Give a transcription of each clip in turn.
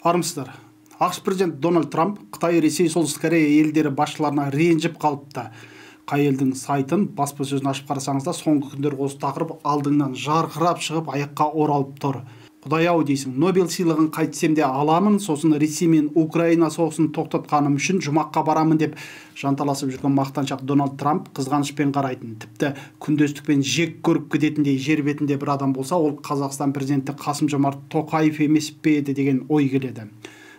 Армысыздар. АҚШ президенті Дональд Трамп Қытай, Ресей, Солтүстік Корея елдері басшыларына ренжіп қалыпты. Қай елдің сайтын, баспасөзін ашып қарасаңыз да, соңғы күндері осы тақырып алдыңнан жарқырап шығып, аяққа оралып тұр. Құдай ау дейсің, Нобель сыйлығын қайтсем де аламын, сосын Ресей мен Украина соғысын тоқтатқаным үшін жұмаққа барамын деп жанталасып жүрген мақтаншақ Дональд Трамп қызғанышпен қарайтын, тіпті күндестікпен жек көріп кететіндей жер бетінде бір адам болса, ол Қазақстан президенті Қасым-Жомарт Тоқаев емес пе еді деген ой келеді.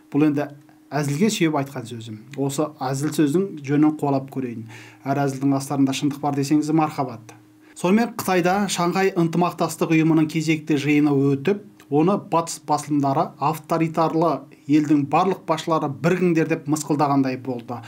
Бұл енді әзілге сүйеп айтқан сөзім. Осы әзіл сөздің жөнін қуалап көрейін. Әр әзілдің астарында шындық бар десеңіз, мархабат. Сонымен, Қытайда Шанхай ынтымақтастық ұйымының кезекті жиыны өтіп, оны батыс басылымдары авторитарлы елдің барлық басшылары бірігіңдер деп мысқылдағандай болды.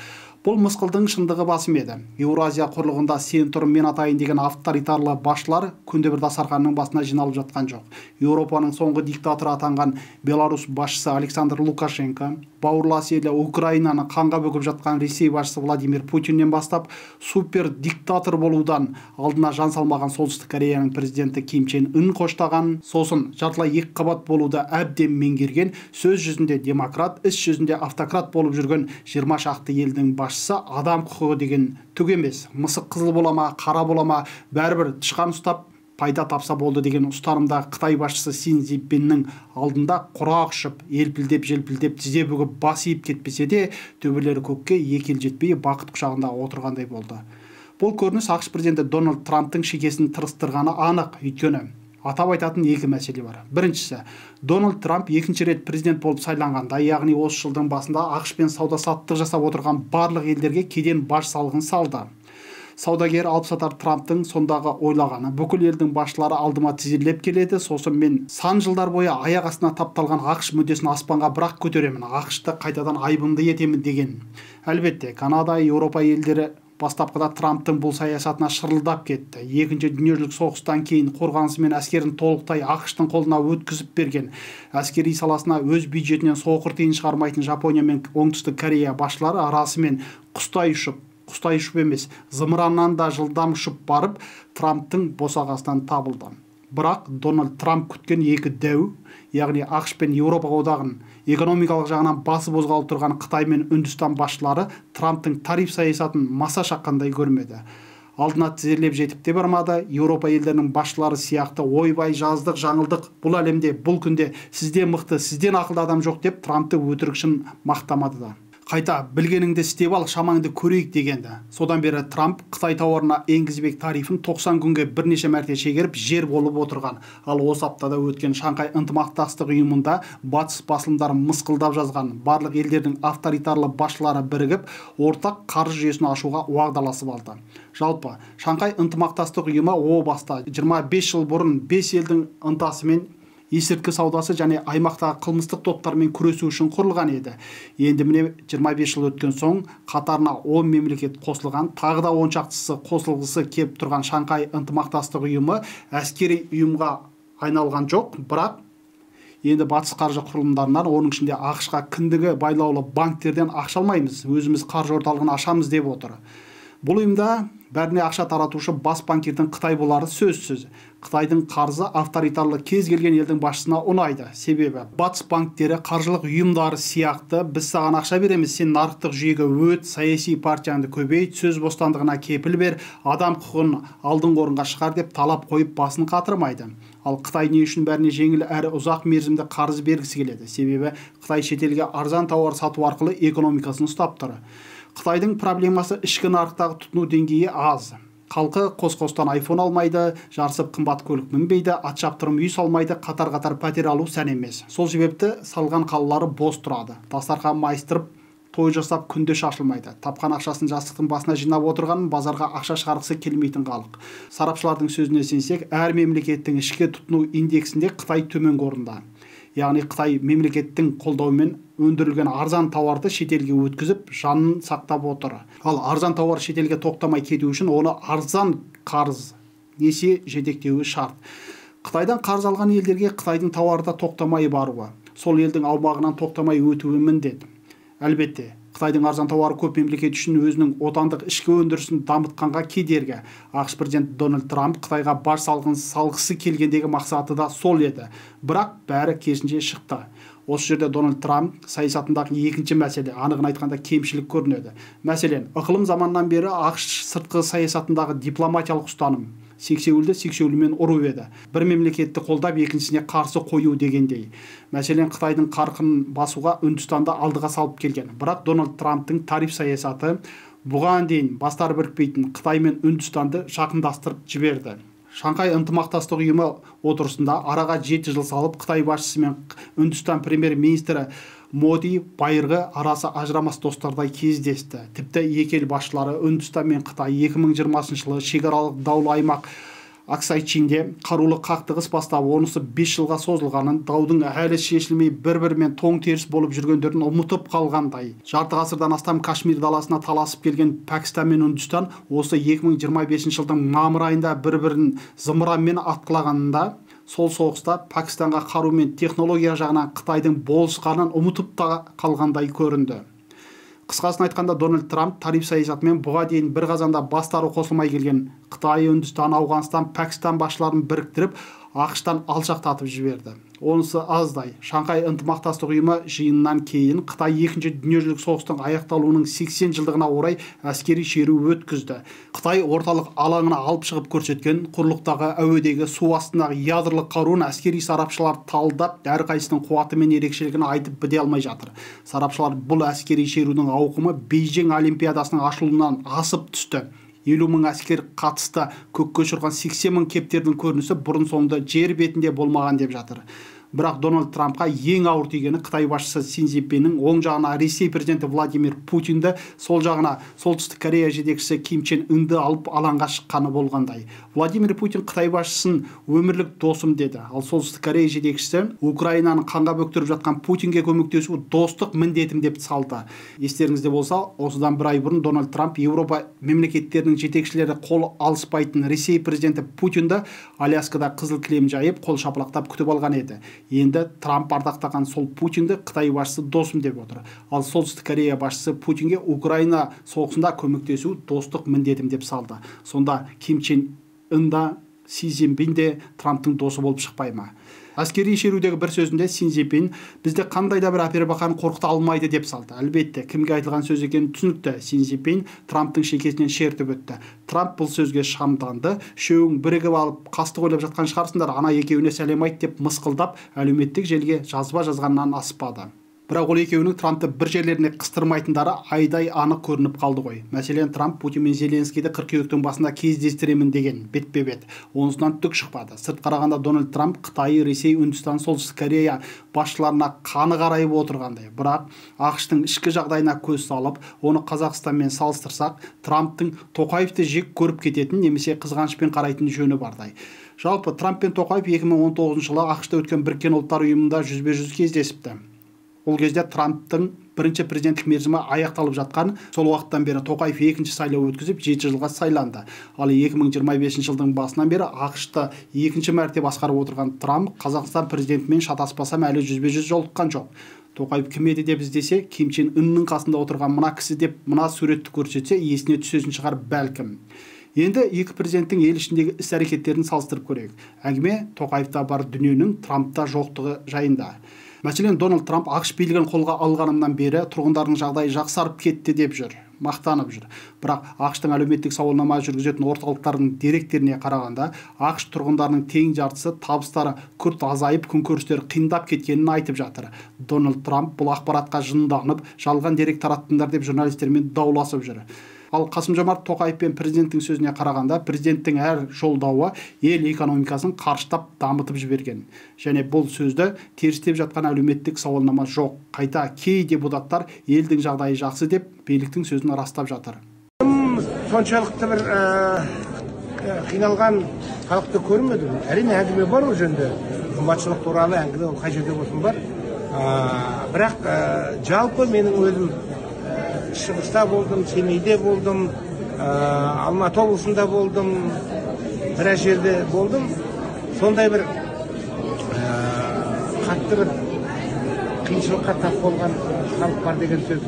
Бұл мысқылдың шындығы басым еді. Еуразия құрлығында сен тұр, мен атайын деген авторитарлы басшылар күнде бір дастарханның басына жиналып жатқан жоқ. Еуропаның соңғы диктаторы атанған Беларусь басшысы Александр Лукашенко, бауырлас елі Украинаны қанға бөгіп жатқан Ресей басшысы Владимир Путиннен бастап, супер диктатор болудан алдына жан салмаған Солтүстік Кореяның президенті Ким Чен Ын қоштаған, сосын жартылай екі қабат болуды әбден меңгерген, сөз жүзінде демократ, іс жүзінде автократ болып жүрген 20 шақты елдің басшысы адам құқығы деген түк емес, мысық қызыл бола ма, қара бола ма, бәрібір тышқан ұстап пайда тапса болды деген ұстанымдағы Қытай басшысы Си Цзиньпиннің алдында құрақ ұшып, елпілдеп желпілдеп тізе бүгіп бас иіп кетпесе де, төбелері көкке екі ел жетпей бақыт құшағында отырғандай болды. Бұл көрініс АҚШ президенті Дональд Трамптың шекесін тырыстырғаны анық, өйткені атап айтатын екі мәселе бар. Біріншісі, Дональд Трамп екінші рет президент болып сайланғанда, яғни осы жылдың басында АҚШ-пен сауда-саттық жасап отырған барлық елдерге кеден баж салығын салды. Саудагер алыпсатар Трамптың сондағы ойлағаны, бүкіл елдің басшылары алдыма тізерлеп келеді, сосын мен сан жылдар бойы аяқ астына тапталған АҚШ мүддесін аспанға бірақ көтеремін, АҚШ-ты қайтадан айбынды етемін деген. Әлбетте, Канада, Еуропа елдері бастапқыда Трамптың бұл саясатына шырылдап кетті. Екінші дүниежүзілік соғыстан кейін қорғанысы мен әскерін толықтай АҚШ-тың қолына өткізіп берген, әскери саласына өз бюджетінен соқыр тиын шығармайтын Жапония мен Оңтүстік Корея басшылары арасымен құстай ұшып, құстай ұшып емес, зымыраннан да жылдам ұшып барып, Трамптың босағасынан табылды. Бірақ Дональд Трамп күткен екі дәу, яғни АҚШ пен Еуропа одағын экономикалық жағынан басып озғалы тұрған Қытай мен Үндістан басшылары Трамптың тариф саясатын маса шаққандай көрмеді. Алдына тізерлеп жетіп те бармады. Еуропа елдерінің басшылары сияқты ойбай жаздық, жаңылдық, бұл әлемде, бұл күнде сізден мықты, сізден ақылды адам жоқ деп Трампты өтірікшін мақтамады да. Қайта білгеніңді істеп ал, шамаңды көрейік дегенді. Содан бері Трамп Қытай тауарына енгізбек тарифін 90 күнге бірнеше мәрте шегеріп жер болып отырған. Ал осы аптада өткен Шанхай ынтымақтастық ұйымында батыс басылымдары мысқылдап жазған барлық елдердің авторитарлы басшылары бірігіп, ортақ қаржы жүйесін ашуға уағдаласып алды. Жалпы, Шанхай ынтымақтастық ұйымы о баста 25 жыл бұрын 5 елдің ынтасымен есірткі саудасы және аймақтағы қылмыстық топтармен күресу үшін құрылған еді. Енді міне 25 жыл өткен соң қатарына 10 мемлекет қосылған, тағы да 10 шақтысы қосылғысы келіп тұрған Шанхай ынтымақтастық ұйымы әскери ұйымға айналған жоқ, бірақ енді батыс қаржы құрылымдарынан, оның ішінде АҚШ-қа кіндігі байлаулы банктерден ақша алмаймыз, өзіміз қаржы орталығын ашамыз деп отыр. Бұл ұйымда бәріне ақша таратушы бас банкирдің Қытай болары сөзсіз. Қытайдың қарызы авторитарлы кез келген елдің басшысына ұнайды. Себебі батыс банктері қаржылық ұйымдары сияқты біз саған ақша береміз, сен нарықтық жүйеге өт, саяси партияңды көбейт, сөз бостандығына кепіл бер, адам құқығын алдыңғы орынға шығар деп талап қойып басын қатырмайды. Ал Қытай не үшін бәріне жеңіл әрі ұзақ мерзімді қарыз бергісі келеді? Себебі Қытай шетелге арзан тауар сату арқылы экономикасын ұстап тұр. Қытайдың проблемасы ішкі нарықтағы тұтыну деңгейі аз. Халқы қос-қостан айфон алмайды, жарысып қымбат көлік мінбейді, ат шаптырым үй салмайды, қатар-қатар пәтер алу сән емес. Сол себепті салған қалалары бос тұрады. Дастархан майыстырып, той жасап күнде шашылмайды. Тапқан ақшасын жастықтың басына жинап отырғанын базарға ақша шығарғысы келмейтін халық. Сарапшылардың сөзіне сенсек, әр мемлекеттің ішкі тұтыну индексінде Қытай төменгі орында. Яғни Қытай мемлекеттің қолдауымен өндірілген арзан тауарды шетелге өткізіп, жанын сақтап отыр. Ал арзан тауар шетелге тоқтамай кету үшін оны арзан қарыз несие жетектеуі шарт. Қытайдан қарыз алған елдерге Қытайдың тауары да тоқтамай баруы, сол елдің аумағынан тоқтамай өтуі міндет. Әлбетте, Қытайдың арзан тауары көп мемлекет үшін өзінің отандық ішкі өндірісін дамытқанға кедергі. АҚШ президенті Дональд Трамп Қытайға баж салығын салғысы келгендегі мақсаты да сол еді. Бірақ бәрі керісінше шықты. Осы жерде Дональд Трамп саясатындағы екінші мәселе, анығын айтқанда кемшілік көрінеді. Мәселен, ықылым заманнан бері АҚШ сыртқы саясатындағы дипломатиялық ұстаным сексеуілді сексеуілмен ұру еді. Бір мемлекетті қолдап, екіншісіне қарсы қою дегендей. Мәселен, Қытайдың қарқынын басуға Үндістанды алдыға салып келген. Бірақ Дональд Трамптың тариф саясаты бұған дейін бастары бірікпейтін Қытай мен Үндістанды жақындастырып жіберді. Шанхай ынтымақтастық ұйымы отырысында араға 7 жыл салып, Қытай басшысы мен Үндістан премьер-министрі Моди байырғы арасы ажырамас достардай кездесті. Тіпті екі ел басшылары Үндістан мен Қытай 2020 жылы шекаралық даулы аймақ Аксай-Чинде қарулы қақтығыс бастап, онысы 5 жылға созылғанын, даудың әлі шешілмей бір-бірімен тоң теріс болып жүргендерін ұмытып қалғандай. Жарты ғасырдан астам Кашмир даласына таласып келген Пәкістан мен Үндістан осы 2025 жылдың мамыр айында бір-бірін зымыранмен атқылағанында, сол соғыста Пәкістанға қару мен технология жағынан Қытайдың болысқанын ұмытып та қалғандай көрінді. Қысқасын айтқанда, Дональд Трамп тариф саясатымен бұға дейін бір қазанда бастары қосылмай келген Қытай, Үндістан, Ауғанстан, Пәкістан басшыларын біріктіріп, АҚШ-тан алшақтатып жіберді. Онысы аздай. Шанхай ынтымақтастық ұйымы жиынынан кейін Қытай екінші дүниежүзілік соғыстың аяқталуының 80 жылдығына орай әскери шеру өткізді. Қытай орталық алаңына алып шығып көрсеткен құрлықтағы, әуедегі, су астындағы ядролық қаруын әскери сарапшылар талдап, әрқайсысының қуаты мен ерекшелігін айтып біте алмай жатыр. Сарапшылар бұл әскери шерудің ауқымы Бейжің олимпиадасының ашылуынан асып түсті. 50 мың әскер қатысты, көкке ұшырған 80 мың кептердің көрінісі бұрын соңды жер бетінде болмаған деп жатыр. Бірақ Дональд Трампқа ең ауыр тигені Қытай басшысы Си Цзиньпиннің оң жағына Ресей президенті Владимир Путинді, сол жағына Солтүстік Корея жетекшісі Ким Чен Ынды алып алаңға шыққаны болғандай. Владимир Путин Қытай басшысын өмірлік досым деді. Ал Солтүстік Корея жетекшісі Украинаны қанға бөктіріп жатқан Путинге көмектесу достық міндетім деп салды. Естеріңізде болса, осыдан бір ай бұрын Дональд Трамп Еуропа мемлекеттерінің жетекшілері қол алыспайтын Ресей президенті Путинді Аляскада қызыл кілем жайып, қол шапалақтап күтіп алған еді. Енді Трамп ардақтаған сол Путинді Қытай басшысы досым деп отыр. Ал Солтүстік Корея басшысы Путинге Украина соғысында көмектесу достық міндетім деп салды. Сонда Ким Чен Ын да, Си Цзиньпин де Трамптың досы болып шықпай ма? Әскери шерудегі бір сөзінде Си Цзиньпин бізді қандай да бір әпербақан қорқыта алмайды деп салды. Әлбетте, кімге айтылған сөз екені түсінікті. Си Цзиньпин Трамптың шекесінен шертіп өтті. Трамп бұл сөзге шамданды. Үшеуің бірігіп алып қастық ойлап жатқан шығарсыңдар, ана екеуіне сәлем айт деп мысқылдап әлеуметтік желіге жазба жазғаннан аспады. Бірақ ол екеуінің Трампты бір жерлеріне қыстырмайтындары айдай анық көрініп қалды ғой. Мәселен, Трамп Путин мен Зеленскийді қыркүйектің басында кездестіремін деген бетпе-бет. Онысынан түк шықпады. Сырт қарағанда Дональд Трамп Қытай, Ресей, Үндістан, Солтүстік Корея басшыларына қаны қарайып отырғандай. Бірақ АҚШ-тың ішкі жағдайына көз салып, оны Қазақстанмен салыстырсақ, Трамптың Тоқаевты жек көріп кететін немесе қызғанышпен қарайтын жөні бардай. Жалпы Трамп пен Тоқаев 2019 жылы АҚШ-та өткен Біріккен Ұлттар Ұйымында жүзбе-жүз кездесіпті. Ол кезде Трамптың бірінші президенттік мерзімі аяқталып жатқан, сол уақыттан бері Тоқаев екінші сайлау өткізіп, 7 жылға сайланды. Ал 2025 жылдың басынан бері АҚШ-ты екінші мәрте басқарып отырған Трамп Қазақстан президентімен шатаспасам әлі жүзбе-жүз жолыққан жоқ. Тоқаев кім еді деп іздесе, Ким Чен Ынның қасында отырған мына кісі деп мына суретті көрсетсе, есіне түсесін шығар бәлкім. Енді екі президенттің ел ішіндегі іс-әрекеттерін салыстырып көрейік. Әңгіме Тоқаевта бар дүниенің Трампта жоқтығы жайында. Мәселен, Дональд Трамп АҚШ билігін қолға алғанымнан бері тұрғындардың жағдайы жақсарып кетті деп жүр, мақтанып жүр. Бірақ АҚШ-тың әлеуметтік сауалнама жүргізетін орталықтарының деректеріне қарағанда, АҚШ тұрғындарының тең жартысы табыстары күрт азайып, күнкөрістері қиындап кеткенін айтып жатыр. Дональд Трамп бұл ақпаратқа жынданып, жалған дерек тараттыңдар деп журналистермен дауласып жүр. Ал Қасым-Жомарт Тоқаев пен президенттің сөзіне қарағанда, президенттің әр жолдауы ел экономикасын қарыштап дамытып жіберген. Және бұл сөзді терістеп жатқан әлеуметтік сауалнама жоқ. Қайта кей депутаттар елдің жағдайы жақсы деп биліктің сөзін растап жатыр. Соншалықты бір қиналған халықты көрмедім. Әрине әңгіме бар ол жөнінде. Қымбатшылық туралы әңгіме ол қай жерде болсын бар. Бірақ жалпы менің өзім Шығыста болдым, Семейде болдым, Алматы облысында болдым, біраз жерде болдым. Сондай бір қатты бір қиыншылыққа тап болған халық бар деген сөз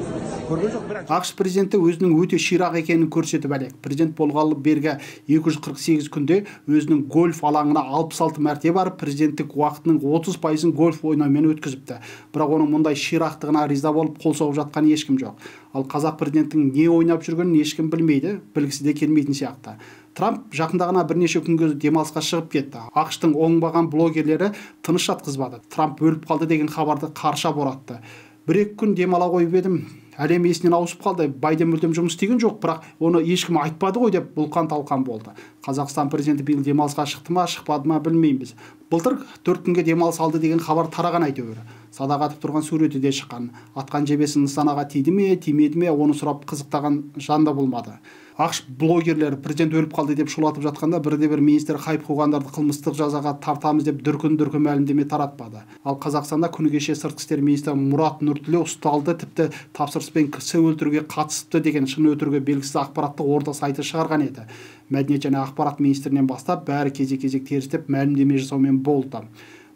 Көрген жоқ. Бірақ АҚШ президенті өзінің өте ширақ екенін көрсетіп әлек. Президент болғалы бергі 248 күнде өзінің гольф алаңына 66 мәрте барып, президенттік уақытының 30%-ын гольф ойнаумен өткізіпті. Бірақ оның мұндай ширақтығына риза болып қол соғып жатқан ешкім жоқ. Ал қазақ президенттің не ойнап жүргенін ешкім білмейді, білгісі де келмейтін сияқты. Трамп жақында ғана бірнеше күнге демалысқа шығып кетті. АҚШ-тың оңбаған блогерлері тыныш жатқызбады. Трамп өліп қалды деген хабарды қарша боратты. Бір-екі күн демала қойып едім, әлем есінен ауысып қалды. Байден мүлдем жұмыс істеген жоқ, бірақ оны ешкім айтпады ғой деп бұлқан-талқан болды. Қазақстан президенті биыл демалысқа шықты ма, шықпады ма білмейміз. Былтыр 4 күнге демалыс алды деген хабар тараған әйтеуір. Садақ атып тұрған суреті де шыққан. Атқан жебесі нысанаға тиді ме, тимеді ме, оны сұрап қызықтаған жан да болмады. АҚШ блогерлері президент өліп қалды деп шулатып жатқанда бірде-бір министр хайп қуғандарды қылмыстық жазаға тартамыз деп дүркін-дүркін мәлімдеме таратпады. Ал Қазақстанда күні кеше сыртқы істер министрі Мұрат Нұртілеу ұсталды, тіпті тапсырыспен кісі өлтіруге қатысыпты деген шын өтірігі белгісіз ақпаратты Орда сайты шығарған еді. Мәдениет және ақпарат министрінен бастап бәрі кезек-кезек терістеп мәлімдеме жасаумен болды.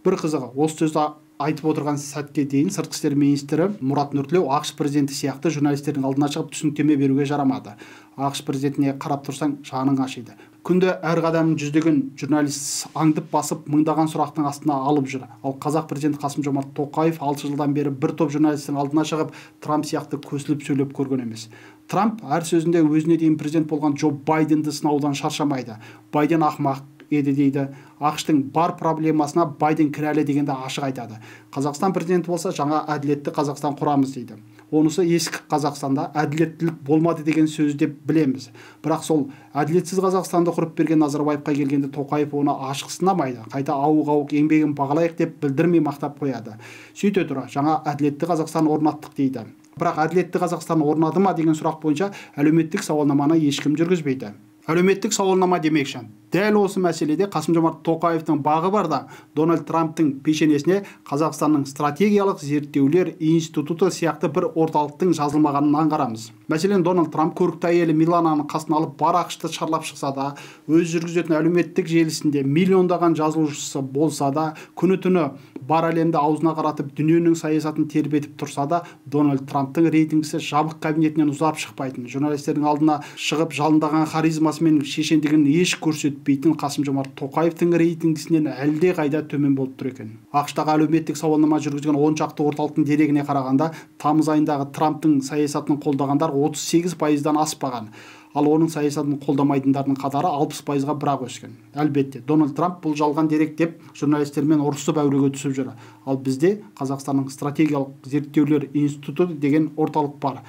Бір қызығы, осы сөзді айтып отырған сәтке дейін сыртқы істер министрі Мұрат Нұртілеу АҚШ президенті сияқты журналистердің алдына шығып түсініктеме беруге жарамады. АҚШ президентіне қарап тұрсаң жаның ашиды. Күнде әр қадамын жүздеген журналист аңдып басып мыңдаған сұрақтың астына алып жүр. Ал қазақ президенті Қасым-Жомарт Тоқаев 6 жылдан бері бір топ журналистің алдына шығып Трамп сияқты көсіліп сөйлеп көрген емес. Трамп әр сөзінде өзіне дейін президент болған Джо Байденді сынаудан шаршамайды. Байден ақымақ еді дейді. АҚШ-тың бар проблемасына Байден кінәлі дегенді ашық айтады. Қазақстан президенті болса жаңа әділетті Қазақстан құрамыз дейді. Онысы ескі Қазақстанда әділеттілік болмады деген сөз деп білеміз. Бірақ сол әділетсіз Қазақстанды құрып берген Назарбаевқа келгенде Тоқаев оны ашық сынамайды. Қайта ауық-ауық еңбегін бағалайық деп білдірмей мақтап қояды. Сөйте тұра жаңа әділетті Қазақстан орнаттық дейді. Бірақ әділетті Қазақстан орнады ма деген сұрақ бойынша әлеуметтік сауалнаманы ешкім жүргізбейді. Әлеуметтік сауалнама демекші. Дәл осы мәселеде Қасым-Жомарт Тоқаевтың бағы бар да, Дональд Трамптың пешенесіне Қазақстанның стратегиялық зерттеулер институты сияқты бір орталықтың жазылмағанын аңғарамыз. Мәселен, Дональд Трамп көрікті әйелі Милананы қасына алып бар АҚШ-ты шарлап шықса да, өз жүргізетін әлеуметтік желісінде миллиондаған жазылушысы болса да, күні-түні бар әлемді аузына қаратып дүниенің саясатын тербетіп тұрса да, Дональд Трамптың рейтингісі жабық кабинетінен ұзап шықпайтын, журналистердің алдына шығып жалындаған харизмасы мен шешендігін еш көрсетпейтін Қасым-Жомарт Тоқаевтың рейтингісінен әлде қайда төмен болып тұр екен. АҚШ-тағы әлеуметтік сауалнама жүргізген 10 шақты орталықтың дерегіне қарағанда, тамыз айындағы Трамптың саясатын қолдағандар 38%-дан аспаған. Ал оның саясатын қолдамайтындардың қатары 60%-ға бірақ өскен. Әлбетте, Дональд Трамп бұл жалған дерек деп журналистермен ұрысып әуреге түсіп жүр. Ал бізде Қазақстанның стратегиялық зерттеулер институты деген орталық бар.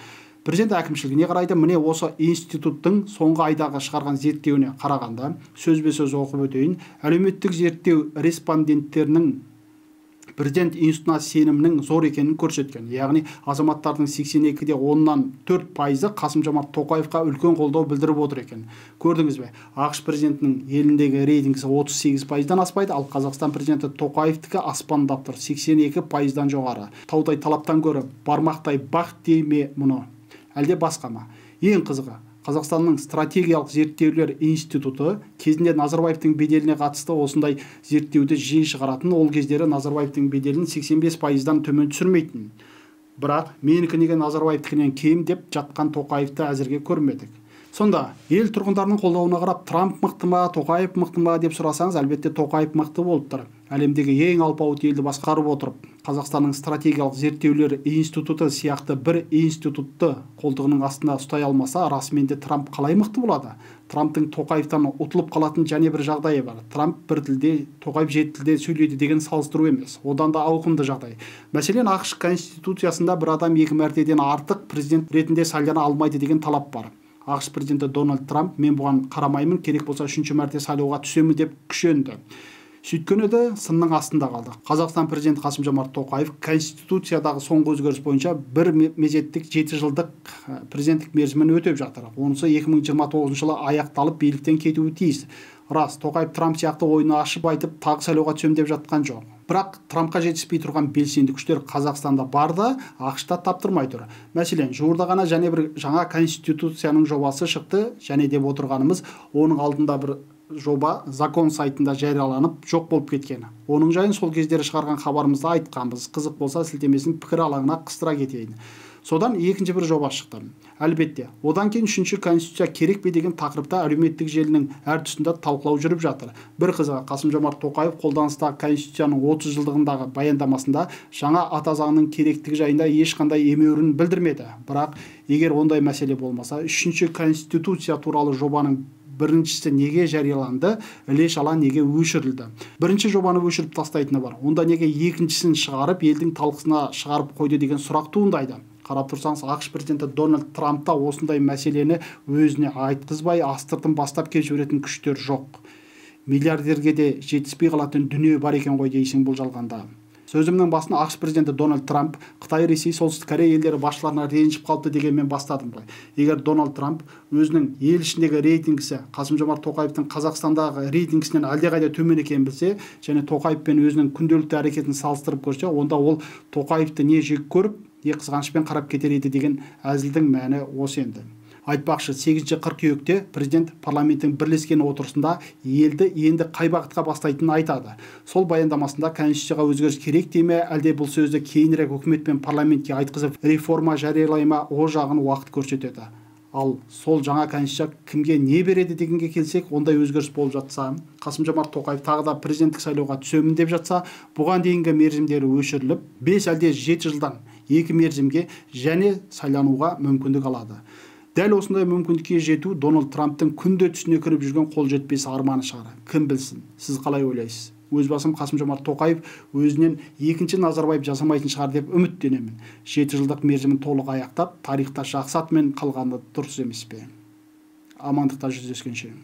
Президент әкімшілігіне қарайды, міне осы институттың соңғы айдағы шығарған зерттеуіне қарағанда, сөзбе-сөз оқып өтейін, әлеуметтік зерттеу респонденттерінің президент институтына сенімінің зор екенін көрсеткен. Яғни азаматтардың 82,4%-ы Қасым-Жомарт Тоқаевқа үлкен қолдау білдіріп отыр екен. Көрдіңіз бе? АҚШ президентінің еліндегі рейтингісі 38%-дан аспайды, ал Қазақстан президенті Тоқаевтікі аспандап тұр, 82%-дан жоғары. Таудай талаптан гөрі бармақтай бақ дей ме мұны? Әлде басқа ма? Ең қызығы, Қазақстанның стратегиялық зерттеулер институты кезінде Назарбаевтың беделіне қатысты осындай зерттеуді жиі шығаратын, ол кездері Назарбаевтың беделін 85%-дан төмен түсірмейтін. Бірақ менікі неге Назарбаевтікінен кем деп жатқан Тоқаевты әзірге көрмедік. Сонда ел тұрғындарының қолдауына қарап Трамп мықты ма, Тоқаев мықты ма деп сұрасаңыз, әлбетте Тоқаев мықты болып тұр. Әлемдегі ең алпауыт елді басқарып отырып, Қазақстанның стратегиялық зерттеулер институты сияқты бір институтты қолтығының астында ұстай алмаса, расымен де Трамп қалай мықты болады? Трамптың Тоқаевтан ұтылып қалатын және бір жағдайы бар. Трамп бір тілде, Тоқаев жеті тілде сөйлейді деген салыстыру емес. Одан да ауқымды жағдай. Мәселен, АҚШ Конституциясында бір адам екі мәртеден артық президент ретінде сайлана алмайды деген талап бар. АҚШ президенті Дональд Трамп мен бұған қарамаймын, керек болса үшінші мәрте сайлауға түсемін деп күшенді. Сөйткені де сынның астында қалды. Қазақстан президенті Қасым-Жомарт Тоқаев Конституциядағы соңғы өзгеріс бойынша бір мезеттік 7 жылдық президенттік мерзімін өтеп жатыр. Онысы 2029 жылы аяқталып биліктен кетуі тиіс. Рас, Тоқаев Трамп сияқты ойыны ашып айтып тағы сайлауға түсемін деп жатқан жоқ. Бірақ Трампқа жетіспей тұрған белсенді күштер Қазақстанда бар да, АҚШ-та таптырмай тұр. Мәселен, жуырда ғана және бір жаңа конституцияның жобасы шықты, және деп отырғанымыз оның алдында бір жоба закон сайтында жарияланып жоқ болып кеткен. Оның жайын сол кездері шығарған хабарымызда айтқанбыз. Қызық болса сілтемесін пікір алаңына қыстыра кетейін. Содан екінші бір жоба шықты. Әлбетте, одан кейін үшінші конституция керек пе деген тақырыпта әлеуметтік желінің әр тұсында талқылау жүріп жатыр. Бір қызығы, Қасым-Жомарт Тоқаев қолданыстағы конституцияның 30 жылдығындағы баяндамасында жаңа ата заңның керектігі жайында ешқандай емеурін білдірмеді. Бірақ егер ондай мәселе болмаса, үшінші конституция туралы жобаның біріншісі неге жарияланды, іле-шала неге өшірілді? Бірінші жобаны өшіріп тастайтыны бар. Онда неге екіншісін шығарып, елдің талқысына шығарып қойды деген сұрақ туындайды. Қарап тұрсаңыз, ақш президенті Дональд Трамп та осындай мәселені өзіне айтқызбай, астыртын бастап келіп жіберетін күштер жоқ. Миллиардерге де жетіспей қалатын дүние бар екен ғой дейсің бұл жалғанда. Сөзімнің басын ақш президенті Дональд Трамп Қытай, Ресей, Солтүстік Корея елдері басшыларына ренжіп қалыпты дегенмен бастадым ғой. Егер Дональд Трамп өзінің ел ішіндегі рейтингісі Қасым-Жомарт Тоқаевтың Қазақстандағы рейтингісінен әлдеқайда төмен екенін білсе, және Тоқаев пен өзінің күнделікті әрекетін салыстырып көрсе, онда ол Тоқаевты не жек көріп, не қызғанышпен қарап кетер еді деген әзілдің мәні осы енді. Айтпақшы, 8 қыркүйекте президент парламенттің бірлескен отырысында елді енді қай бағытқа бастайтынын айтады. Сол баяндамасында конституцияға өзгеріс керек дей ме, әлде бұл сөзді кейінірек үкімет пен парламентке айтқызып реформа жариялай ма, о жағын уақыт көрсетеді. Ал сол жаңа конституция кімге не береді дегенге келсек, ондай өзгеріс болып жатса, Қасым-Жомарт Тоқаев тағы да президенттік сайлауға түсемін деп жатса, бұған дейінгі мерзімдері өшіріліп, 5 әлде 7 жылдан 2 мерзімге және сайлануға мүмкіндік алады. Дәл осындай мүмкіндікке жету Дональд Трамптың күнде түсіне кіріп жүрген қол жетпес арманы шығар. Кім білсін? Сіз қалай ойлайсыз? Өз басым Қасым-Жомарт Тоқаев өзінен екінші Назарбаев жасамайтын шығар деп үміттенемін. 7 жылдық мерзімін толық аяқтап, тарихта жақсы атымен қалғаны дұрыс емес пе? Амандықта жүздескенше.